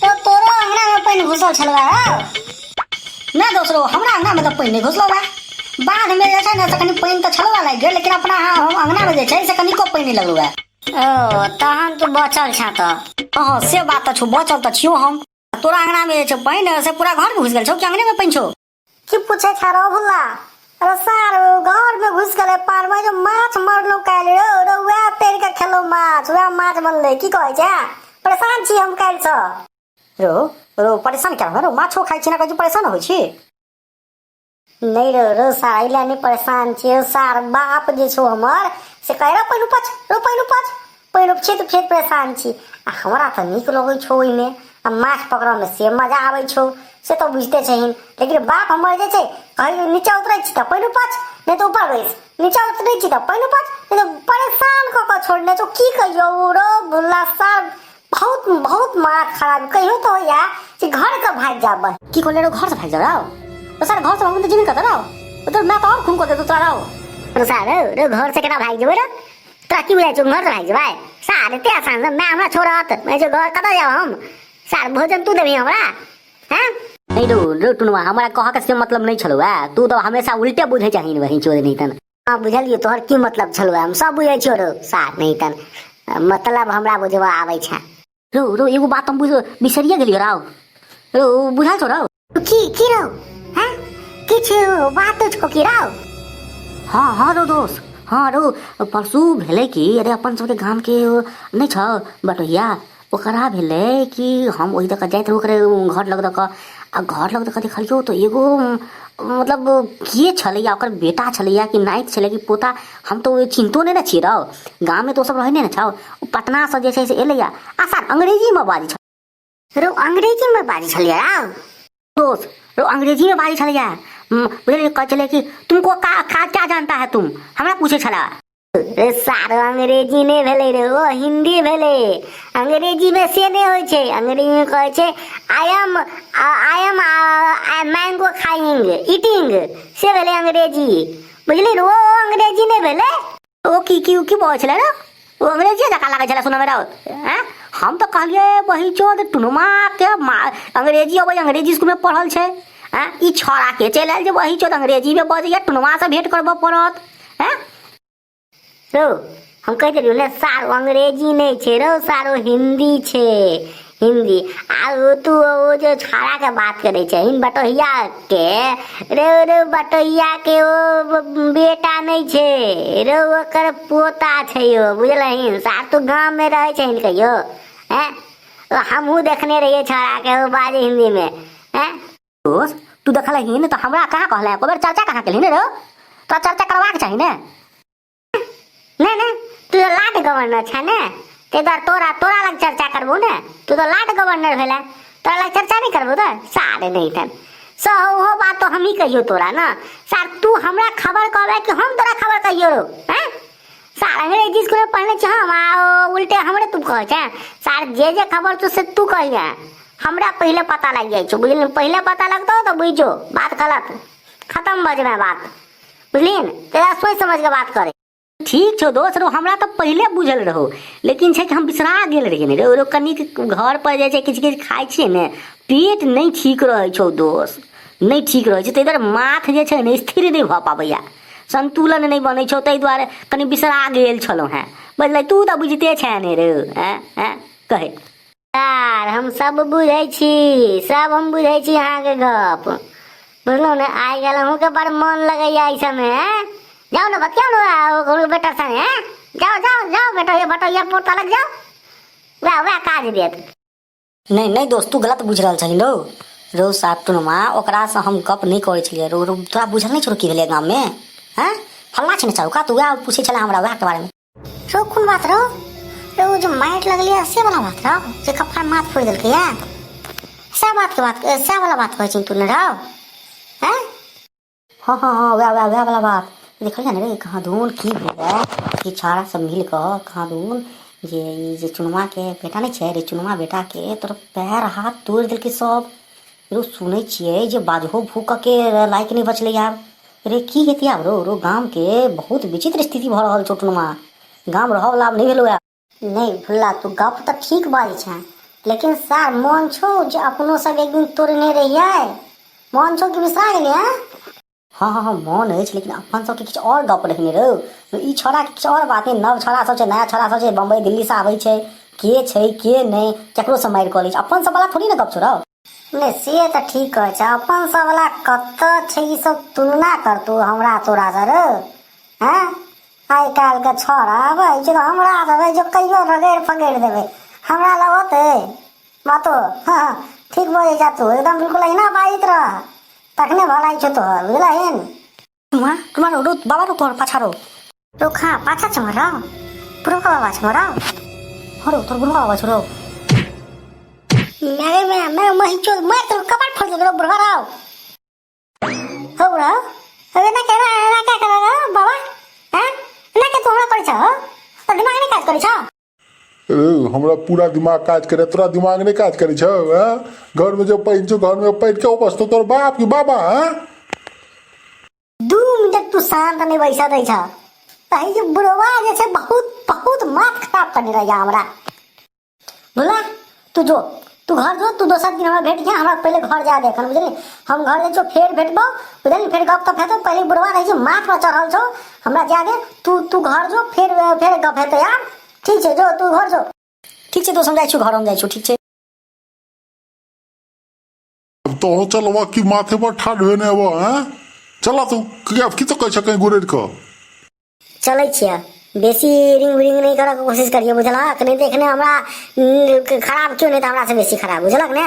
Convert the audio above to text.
तो तोरो अंगना में पानि घुसल छलवा हौ? नहि दोस्त रो, हमरा अंगना में तऽ पानि नहि घुसलो बा। बाध में जे छै ने से कनि पानि तऽ छलवा लागि गेल, लेकिन अपना हम अंगना में जे छै से कनिको पानि नहि लगलो है। ओ तहन तू बचल छा तऽ। हँ से बात तऽ छौ, बचल तऽ छियौ हम। तोरा अंगना में जे छौ पानि से पूरा घर में घुसि गेल छौ कि अंगने में पानि छौ? की पूछे छा रो भुल्ला? अरे सार घर में घुस गेलै पानि में, जो माछ मरलो काल्हि रो रो वएह तैर के खेलो माछ, वएह माछ बनलै। की कहै छै, परेशान छी हम काल्हि सँ। रो रो परेशान क्या रो, माछो खाइ छी ना कहै छी परेशान होइ छी? नहीं रो रो सार एहि लए नहि परेशान छियै सार। बाप जे छौ हमर से कहै रो पानि उपछ, रो पानि उपछ, पानि उपछैत उपछैत परेशान छी। आ हमरा तऽ नीक लगै छौ ओहिमे, आ माछ पकड़ऽमे से मजा आबै छौ, से तऽ बुझिते छहिन। लेकिन बाप हमर जे छै कहै नीचा उतरै छी तऽ पानि उपछ, नहि तऽ ऊपर बैस, नीचा उतरै छी तऽ पानि उपछ, नहि तऽ परेशान कऽ कऽ छोड़ने छौ। की कहियौ रो भुल्ला सार, बहुत बहुत माथ खराब। कहियो तऽ होइया कि घर के भागि जाब। की कहले रो, घर से भागि जाओ रहो? तो सर घर से भागू तऽ जीवन कतऽ रहो? तो मैं तो और खून कऽ देतो तोरा रहो। रो सार रो, घर से केना भागि जेबै रो? तोरा की बुझाइ छौ घर से भागि जेबै? सार एते आसान से माय हमरा छोड़त? मैं जो घर कतऽ जाब हम सार? भोजन तू देबही हमरा? हैं नहीं रो रो टुनवा, हमरा कह के से मतलब नहीं छलो है। तू तो हमेशा उल्टे बुझे चाहिए वही चोर नहीं तन। हाँ बुझलियो तोहर की मतलब छलो, हम सब बुझै छियो रो सार। नहीं तन मतलब हमरा बुझबा आबै छै। रो रो एगो बात हम बुझ बिसरिए गेलियो राव। रो बुझल छौ रो? की की रो? हैं किछु बात छौ की रो? हाँ हाँ रो दोस्त, हाँ रो परसू भेलै कि अरे अपन सबके गाम के नहीं छौ बटोहिया, ओकरा भेलै कि हम ओहि दऽ कऽ जाइत रहू ओकरे घर लग दऽ कऽ, आ घर लग दऽ कऽ देखलियौ तऽ एगो मतलब के छलैया, ओकर बेटा छलैया कि नाति छलै कि पोता, हम तऽ चिन्हतो नहि ने छियै रौ, गाममे तऽ ओ सब रहै नहि ने छौ। ओ पटनासँ जे छै से एलैया आ सर अंग्रेजीमे बाजै छल। रौ अंग्रेजीमे बाजै छलैया रौ? दोस्त रौ अंग्रेजीमे बाजै छलैया, बुझलियै? कहै छलै कि तुमको का का क्या जानता है तुम, हमरा पूछै छलै। रे सार अंग्रेजी नहि भेलै रे, ओ हिंदी भेलै। अंग्रेजी में से नहि होइ छै। अंग्रेजी में कहै छै I am mango खाइंग ईटिंग, से भेलै अंग्रेजी, बुझली? ओ अंग्रेजी नहि भेलै। ओ की की की बजै छलै रे? ओ अंग्रेजी जकाँ लागै छलै सुनऽमे रौ। आँय हम तऽ कहलियै बही चोद टुनुमा के अंग्रेजी अबै, अंग्रेजी स्कूलमे पढ़ल छै। आँय ई छौड़ा के चलि आयल जे बही चोद अंग्रेजीमे बजैया, टुनुमासँ भेंट करबऽ पड़त। आँय रौ हम कहि देलियौ ने सार, ओ अंग्रेजी नहि छै रौ सार, ओ हिंदी छै, हिंदी। आ ओ तू ओ जे छाड़ा के बात करै छै बटोहिया के रे, रे बटोहिया के ओ बेटा नहि छै रे, ओकर पोता छै ओ, बुझलहिन सार? तू गाम में रहै छहिन कहियो? हैं हमहूँ देखने रहियै छाड़ा के, ओ बाजै हिंदी में। हैं दोस्त तू देखलहिन तऽ हमरा कहाँ कहले? एको बेर चर्चा कहाँ केलहिन रे? तोरा चर्चा करबाक चाही ने। नहि नहि, तू तऽ लाट गवर्नर छै ने, ताहि दुआरे तोरा तोरा लग चर्चा करबो ने। तू तऽ लाट गवर्नर भेलै, तोरा लग चर्चा नहि करबो तऽ सारे नहि तन सो ओहो बात तो हमही कहियो तोरा ने सार। तू हमरा खबर कहबै कि हम तोरा खबर कहियो रो? हैं सार अंग्रेजी स्कूल में पढ़ने छी हम, आ उल्टे हमरे तू कहै छै सार। जे जे खबर छौ से तू कहिए, हमरा पहिले पता लागि जाइ छौ, बुझलिन? पहिले पता लगतौ तऽ बुझि जो बात गलत, खत्म भऽ जेबै बात, बुझलिन? तेरा सोचि समझ के बात करे। ठीक छौ दोस्त रो, हमरा तऽ पहिले बुझल रहो, लेकिन छै कि हम बिसरा गेल रहियै ने रो। कनिक घर पर जे छै किछु किछु खाइ छियै ने, पेट नहि ठीक रहै छौ दोस्त, नहि ठीक रहै छै, ताहि दुआरे माथ जे छै ने स्थिर नहि भऽ पाबैया, संतुलन नहि बनै छौ, ताहि दुआरे कनि बिसरा गेल छलहुँ हेँ, बुझलै? तू तऽ बुझिते छे ने रो। ऐं ऐं कहै यार हम सब बुझै छी, सब हम बुझै छी अहाँके गप, बुझलहुँ ने? आइ गेल अहूँके बड़ मन लगैया एहि सबमे। हैं जाउ ने, बतियाउ ने ओकर बेटा संगे। हैं जाउ जाउ जाउ, बेटा ये बटोहिया पोता लग जाउ, वएह वएह काज देत। नहीं नहीं दोस्त, तू गलत बुझि रहल छही रौ। रौ साहब टुनमा, ओकरासँ हम गप नहि करै छलियै रौ। रौ तोरा बुझल नहि छौ की भेलै गाममे? हैं फल्ला छै ने चारू कात, वएह पूछै छलै हमरा वएहके बारेमे। रौ कोन बात रौ? रौ जो मारि लगलियै से वाला बात रौ, जे कप्पा माथ फोड़ि देलकै या सएह बात के बात, सएह वाला बात कहै छी तू ने रौ? हैं हाँ हाँ हाँ वएह वएह वएह वाला बात। देखलियै ने रे, कहाँ दून की भेलै कि छाड़ा सब मिल कऽ कहाँ दून जे ई जे चुनवा के बेटा नहि छै रे, चुनवा बेटा के तोर पैर हाथ तोड़ि देलकै सब रो। सुनै छियै जे बाजहो भूकऽ के लायक नहि बचलै आब रे। की हेतै आब रो? रो गामके बहुत विचित्र स्थिति भऽ रहल छौ टुनमा, गाम रहऽ वला आब नहि भेलौ आब। नहि भुल्ला, तू गप तऽ ठीक बाजै छें, लेकिन सार मोन छौ जे अपनो सब एक दिन तोड़ने रहियै? मोन छौ कि बिसरा गेलियै? हँ हँ हँ, मोन अछि, लेकिन अपन सबके किछु आओर गप रखने रौ। ई छौड़ाके किछु आओर बात नहि। नव छौड़ा सब छै, नया छौड़ा सब छै, बम्बई दिल्लीसँ आबै छै, के छै के नहि, केकरोसँ मारि कऽ लै छै। अपन सब वाला थोड़ी ने गप छौ रौ। नहि, से तऽ ठीक कहै छै। अपन सब वाला कतऽ छै? ई सब तुलना करतौ हमरा तोरा से रौ? हैं, आइ काल्हि के छौड़ा आबै छै तऽ हमरा देबै जो कहियो रगड़ि पकड़ि देबै, हमरा लग होतै बातो? हँ, ठीक बजै छ तू एकदम, बिल्कुल अहिना बाजैत रह, तखने भलाइ छौ तोहर, बुझलहिन? टुमा टुमा रौ, रौ बाबा रौ, तोहर पाछा रौ। रौ खा, पाछा छौ रौ? बुढ़बा बाबा छौ रौ? हँ रौ, तोहर बुढ़वा बाबा छौ रौ। मेरे में मैं मही चो मैं तो कपाट फोड़ देबो बुढ़वा रौ। हो बुढ़ा, अरे ना केना ना क्या करेगा बाबा? हैं, ना के तू हमरा करै छ हो? तो दिमाग नहीं काज करै छ? रौ, हमरा पूरा दिमाग काज करे, तोरा दिमाग नहि काज करै छौ? हँ, घरमे जे पानि छौ, घरमे पानि के उपजतौ? तोहर बाप की बाबा? हँ। 2 मिनट तू शांत नहीं बैसा दै छ। तही जे बुढ़वा जे छै बहुत बहुत माथ खराब करने रहैया हमरा। बोला तू जो, तू घर जो, तू दोसर दिन हमरा भेट गया। हमरा पहिले घर जा दे एखन, बुझली? हम घर जाइ छौ, फेर भेटबौ, बुझली? फेर गप तप हेतौ। पहिले बुढ़वा रहै छै, माथ पर चढ़ल छौ, हमरा जा दे। तू तू घर जो, फेर फेर गप हेतै यार। ठीक छै, जो तू घर जो। ठीक छै दोस्त, हम जाइ छी घर, हम जाइ छी, ठीक छै। अब तो चलबा कि माथे पर ठाढ़ भेने अब? हैं, चला तू। अब की तो कहै छ कहीं गुरेर कऽ? चलै छियै। बेसी रिंग विरिंग नहि करऽके कोशिश करियौ, बुझलक? नहि देखने हमरा खराब क्यों नहि तऽ हमरा से बेसी खराब, बुझलक ने?